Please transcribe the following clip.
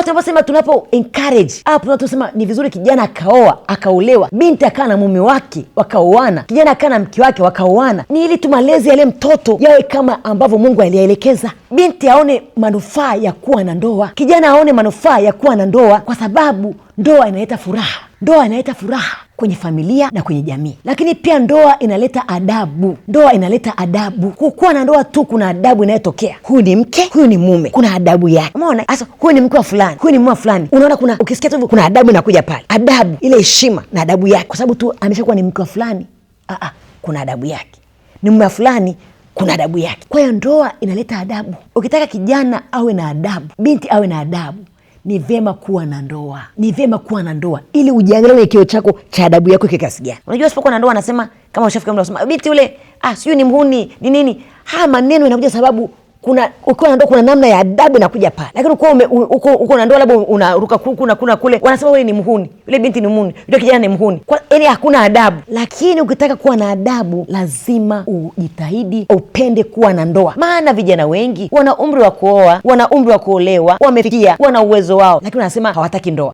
Tunaposema, tunapo encourage hapo, tunaposema ni vizuri kijana akaoa akaolewa, binti akaa na mume wake wakaoana, kijana akaa na mke wake wakaoana, ni ili tu malezi yale mtoto yawe kama ambavyo Mungu aliyaelekeza. Binti aone manufaa ya kuwa na ndoa, kijana aone manufaa ya kuwa na ndoa, kwa sababu ndoa inaleta furaha. Ndoa inaleta furaha kwenye familia na kwenye jamii, lakini pia ndoa inaleta adabu. Ndoa inaleta adabu. Kukuwa na ndoa tu kuna adabu inayotokea. Huyu ni mke, huyu ni mume, kuna adabu yake. Umeona? Sasa huyu ni mke wa fulani, huyu ni mume wa fulani. Unaona, kuna ukisikia tu hivyo, kuna adabu inakuja pale, adabu ile, heshima na adabu yake, kwa sababu tu ameshakuwa ni mke wa fulani. Ah, kuna adabu yake. Ni mume wa fulani, kuna adabu yake. Kwa hiyo ndoa inaleta adabu. Ukitaka kijana awe na adabu, binti awe na adabu, ni vyema kuwa na ndoa, ni vyema kuwa na ndoa ili ujiangalie kwenye kioo chako cha adabu yako iko kiasi gani. Unajua, usipokuwa na ndoa, anasema kama ushafika muda unasema binti yule, ah, sijui ni mhuni ni nini. Haya maneno yanakuja sababu kuna ukiwa na ndoa kuna namna ya adabu inakuja pale, lakini ukiwa uko na ndoa labda unaruka huku na kuna kule, wanasema wewe ni mhuni, yule binti ni mhuni, yule kijana ni mhuni, kwa yaani hakuna adabu. Lakini ukitaka kuwa na adabu lazima ujitahidi, upende kuwa na ndoa, maana vijana wengi wana umri wa kuoa, wana umri wa kuolewa, wamefikia, wana uwezo wao, lakini wanasema hawataki ndoa.